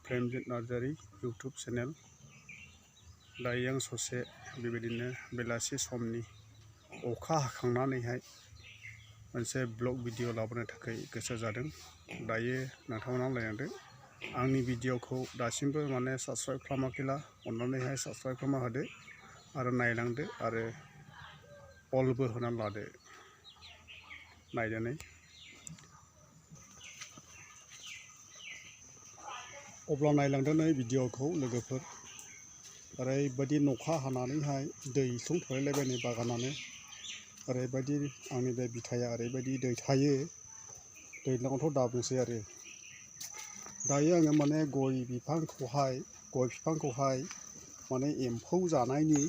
प्रेमजित Narzary YouTube channel दायो आं ससे बेबायदिनो बेलासि समनि अखा हाखांनानैहाय मोनसे ब्लग भिडिअ लाबोनो थाखाय गोसो जादों। दायो नोंथांमोना नायलांदो आंनि भिडिअखौ दासिमबो माने साबस्क्राइब खालामाखैला अन्नानैहाय साबस्क्राइब खालामना होदो आरो नायलांदो आरो अलबो होनानै लादो नायनानै। अब्ला नायलांदो नै भिडिअखौ लोगोफोर। ओरैबायदि अखा हानानैहाय दै थुंथलायलायबाय नै बागानानो। ओरैबायदि आंनि बे बिथाया ओरैबायदि दै थायो, दैज्लाङावथ' दाबुंसै आरो। दायो आङो माने गय बिफांखौहाय माने एम्फौ जानायनि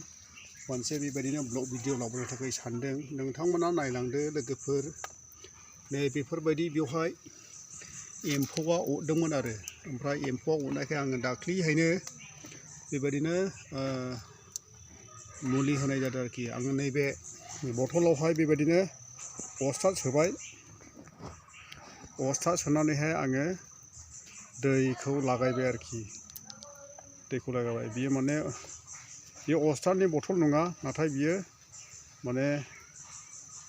मोनसे बेबायदिनो ब्लग भिडिअ लाबोनो थाखाय सानदों। नोंथांमोना नायलांदो लोगोफोर। नै बेफोरबायदि बेवहाय एम्फौआ अरदोंमोन आरो। ओमफ्राय एम्फौआ अरनायखाय आङो दाख्लैहायनो बेबायदिनो मुलि होनाय जादों आरोखि। आङो नैबे बथलावहाय बेबायदिनो अस्थाद सोबाय। अस्थाद सोनानैहाय आङो दैखौ लागायबाय आरोखि। दैखौ लागायबाय। बियो माने बेयो अस्थादनि बथल नङा, नाथाय बियो माने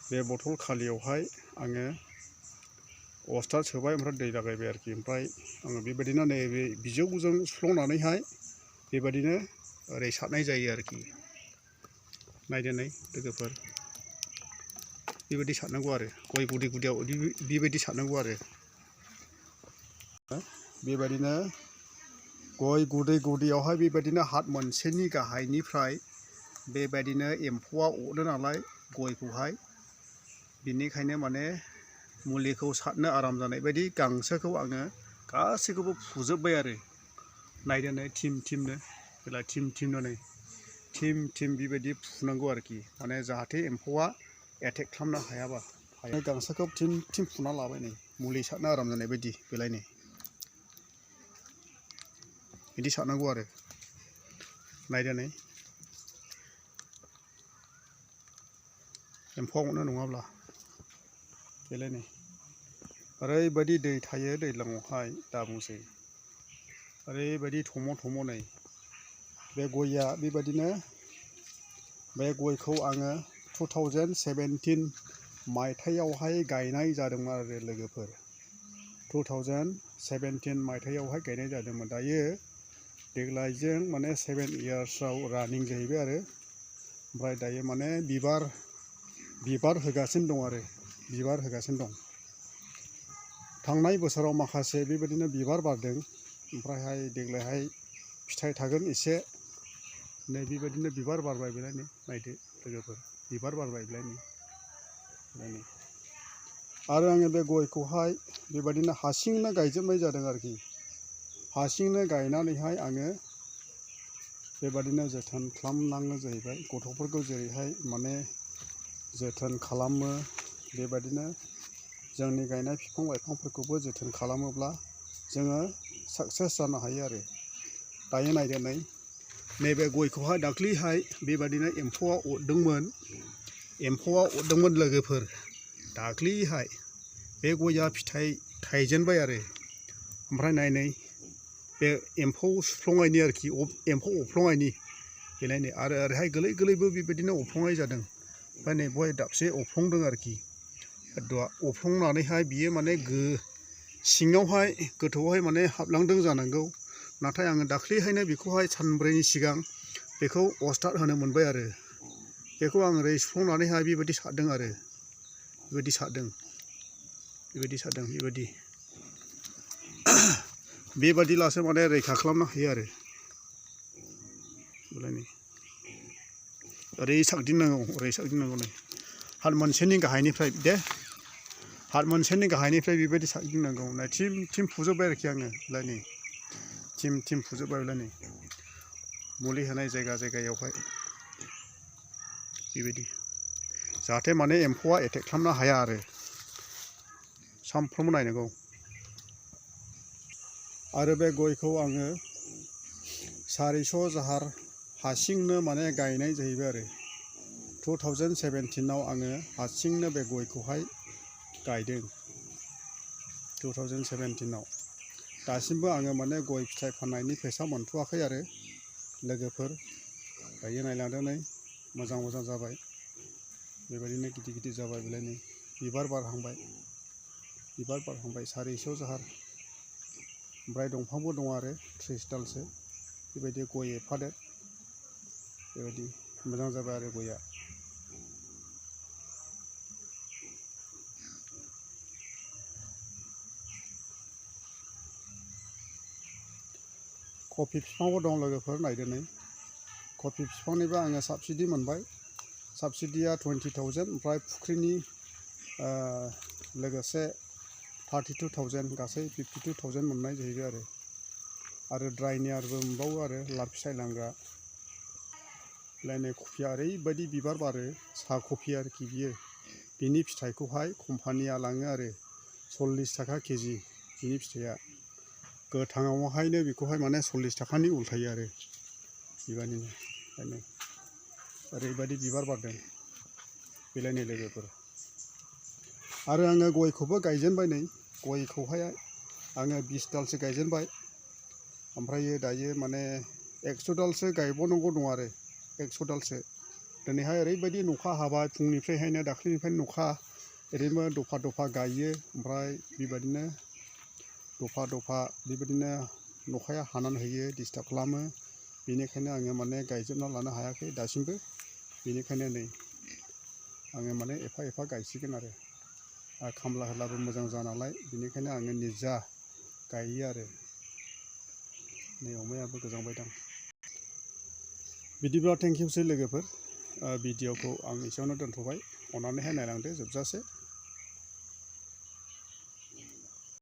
बे बथल खालियावहाय आङो अस्थाद सोबाय ओमफ्राय दै लागायबाय आरोखि। ओमफ्राय आङो बेबायदिनो नैबे बिजौजों सुफ्लंनानैहाय बेबायदिनो ओरै सारनाय जायो आरोखि। नायदो नै लोगोफोर, बेबायदि सारनांगौ आरो गय गुदि गुदियाव बेबायदि सारनांगौ आरो। बेबायदिनो गय गुदि गुदियावहाय बेबायदिनो हाथ मोनसेनि गाहायनिफ्राय बेबायदिनो एम्फौआ अरो नालाय गयखौहाय, बिनिखायनो माने मुलिखौ सारनो आराम जानाय बायदि गांसोखौ आङो गासैखौबो फुजोब्बाय आरो। नायदो नै थिम थिमनो, बेला थिम थिमनो नै थिम बेबायदि फुनांगौ आरोखि। माने जाहाथे एम्फौआ एटेक खालामनो हायाबा। गांसोखौ थिम फुना लाबाय नै मुलि सारनो आराम जानाय बायदि। बेलाय नै बिदि सारनांगौ आरो। नायदो नै एम्फौआ अरनो नङाब्ला। बेलाय नै ओरैबायदि दै थायो दैज्लाङावहाय दाबुंसै। ओरैबायदि थम' नै बे गयआ बेबायदिनो। बे गयखौ आङो 2017 मायथाइयावहाय गायनाय जादोंमोन आरो लोगोफोर। 2017 मायथाइयावहाय गायनाय जादोंमोन। दायो देग्लायजों माने 7 इयार्सआव रानिं जाहैबाय आरो। ओमफ्राय दायो माने बिबार होगासिनो दं आरो। बिबार होगासिनो दं। थांनाय बोसोराव माखासे बेबायदिनो बिबार बारदों। ओमफ्रायहाय देग्लायहाय फिथाइ थागोन एसे। नै बेबायदिनो बिबार बारबाय बेलाय नै नायदो लोगोफोर, बिबार बारबाय बेलाय नै। आरो आङो बे गयखौहाय बेबायदिनो हारसिंनो गायजोबनाय जादों आरोखि। हारसिंनो गायनानैहाय आङो बेबायदिनो जोथोन खालामनांगौ जाहैबाय। गथ'फोरखौ जेरैहाय माने जोथोन खालामो, बेबायदिनो जोंनि गायनाय बिफां लाइफांफोरखौबो जोथोन खालामोब्ला जोङो साक्सेस जानो हायो आरो। दायो नायदो नै नैबे गयखौहाय दाख्लैहाय बेबायदिनो एम्फौआ अरदोंमोन लोगोफोर। दाख्लैहाय बे गयआ फिथाइ थाइजेनबाय आरो। ओमफ्राय नै बे एम्फौ सुफ्लंनायनि आरोखि, एम्फौ अफ्लंनायनि बेलाय नै। आरो ओरैहाय गोरलैबो बेबायदिनो अफ्लंनाय जादों। ओमफ्राय नै बहाय दाबसे अफ्लंदों आरोखि। अफ्लंनानैहाय बियो माने सिङावहाय गोथौआवहाय माने हाबलांदों जानांगौ। नाथाय आङो दाख्लैहायनो बेखौहाय सानब्रैनि सिगां बेखौ अस्थाद होनो मोनबाय आरो। बेखौ आं ओरै सुफ्लंनानैहाय बेबायदि सारदों आरो। बेबायदि सारदों बेबायदिब्लासो माने रैखा खालामनो हायो आरो। ओरै सागदिंनांगौ नै हाथ मोनसेनि गाहायनिफ्राय दे। हाथ मोनसेनि गाहायनिफ्राय बेबायदि सागदिंनांगौ। नै थिम फुजोब्बाय आरोखि आङो। बेलाय नै थिम फुजोब्बाय बेलाय नै मुलि होनाय जायगायावहाय बेबायदि, जाहाथे माने एम्फौआ एटेक खालामनो हाया आरो। सानफ्रोमबो नायनांगौ। आरो बे गयखौ आङो 400 जाहार हारसिंनो माने गायनाय जाहैबाय आरो। 2017आव आङो हारसिंनो बे गयखौहाय गायदों। 2017आव दासिमबो आङो माने गय फिथाइ फाननायनि फैसा मोनथ'वाखै आरो लोगोफोर दायो नायलांदों नै मोजां मोजां जाबाय बेबायदिनो गिदिर गिदिर जाबाय बेलाय नै बिबार बारहांबाय सारिस' जाहार ओमफ्राय दंफांबो दं आरो 30 दालसो बेबायदि गय एफादेर बेबायदि मोजां जाबाय आरो गया। कफि बिफांबो दं लोगोफोर नायदो नै कफि बिफांनिबो आङो साबसिडि मोनबाय साबसिडिया 20,000 ओमफ्राय फुख्रिनि लोगोसे 32,000 गासै 52,000 मोननाय जाहैबाय आरो ड्राइनि आरोबो मोनबावो आरो लाब फिथाइ लांग्रा लायनाय कफिया ओरैबायदि बिबार बारो साहा कफि आरोखि बियो बिनि फिथाइखौहाय कम्पानिया लाङो आरो 40 थाखा केजि बिनि फिथाइया गोथाङावहायनो बेखौहाय माने 40 थाखानि उल्थायो आरो बेबायदिनो ओंखायनो ओरैबायदि बिबार बारदों बेलायनि लोगोफोर आरो आङो गयखौबो गायजेनबाय नै गयखौहाय आङो 20 दालसो गायजेनबाय ओमफ्रायो दायो माने 100 दालसो गायबावनांगौ दं आरो 100 दालसो दिनैहाय ओरैबायदि अखा हाबाय फुंनिफ्रायनो दाख्लैनिफ्रायनो अखा ओरैनो दफा दफा गायो ओमफ्राय बेबायदिनो दफा दफा बेबायदिनो अखाया हानानै होयो डिस्टार्ब खालामो बेनिखायनो आङो माने गायजोबना लानो हायाखै दासिमबो बेनिखायनो नै आङो माने एफा एफा गायसिगोन आरो खामला होलाबो मोजां जानालाय बेनिखायनो आङो निजा गायो आरो नै अमायाबो गोजांबाय दं बिदिब्ला थेंकिउसै लोगोफोर भिडिअखौ आं एसेयावनो दोनथ'बाय अननानैहाय नायलांदो जोबजासे।